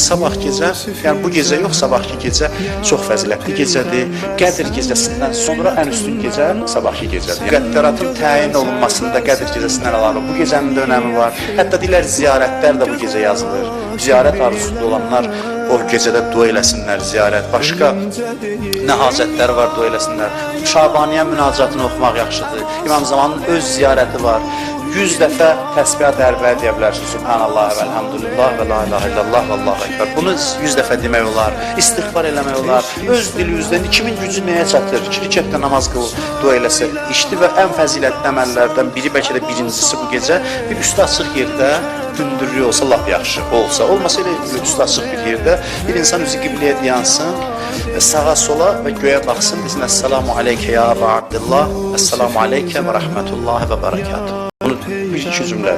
Sabah gecə, yəni bu gecə yox, sabahki gecə çox fəzilətli gecədir. Qədir gecəsindən sonra ən üstün gecə sabahki gecədir. Müqəddəratın təyin olunmasında Qədir gecəsindən əlavə bu gecənin də önəmi var. Hətta deyirlər ziyarətlər də bu gecə yazılır. Ziyarət arzusunda olanlar o gecədə dua eləsinlər, ziyarət. Başqa nə hacətləri var, dua eləsinlər. Şabaniyə münacatını oxumaq yaxşıdır. İmam Zamanın öz ziyarəti var. 100 dəfə təsbihat ərbəyə deyə bilərsiniz. Subhanallah və elhamdülillah və la ilahe illallah və Allahu ekber. Bunu 100 dəfə demək olar, istiğfar eləmək olar. Öz dilinizdən kimin gücü nəyə çatır? 2 rükətdə namaz qılıb dua eləsə işdi və ən fəzilətli əməllərdən biri, bəlkə də birincisi bu gecə bir üstü açıq yerdə hündürlüyü olsa lap yaxşı olsa, olmasa elə üstü açıq bir yerdə bir insan üzü qibləyə dayansın, sağa sola və göyə baxsın, desin Əssalamu aleykə ya Əba Abdullah, Əssalamu aleykə və rəhmətullahi və bərəkatuhu. Bunu bir iki cümlə.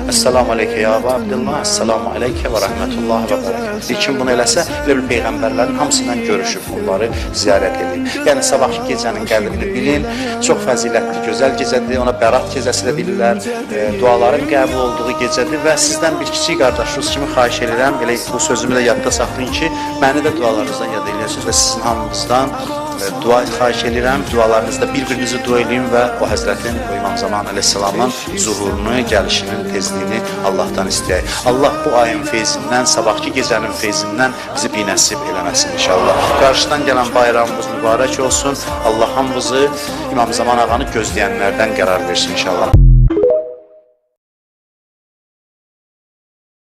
Əssalamu aleykə ya Əba Abdullah, Əssalamu aleykə və rəhmətullahi və bərəkatuhu. Kim bunu eləsə, elə bil peyğəmbərlərin hamısından görüşüb, onları ziyarət edib. Yəni sabahki gecənin qədrini bilin. Çox fəzilətli, gözəl gecədir. Ona Bərat gecəsi də bilirlər. Duaların qəbul olduğu gecədir və sizdən bir kiçik qardaşınız kimi xahiş edirəm, elə bu sözümü də yadda saxlayın ki, məni də dualarınızdan yad eləyəsiniz və sizin hamınızdan dua xahiş edirəm. Dualarınızda bir-birinizi dua eləyin və o Həzrətin, o İmam Zaman əleyhissalamın zuhurunu, gəlişinin tezliyini Allahdan istəyək. Allah bu ayın feyzindən, sabahki gecənin feyzindən bizi binəsib eləməsin inşallah. Qarşıdan gələn bayramımız mübarək olsun. Allah hamımızı İmam Zaman ağanı gözləyənlərdən qərar versin inşallah.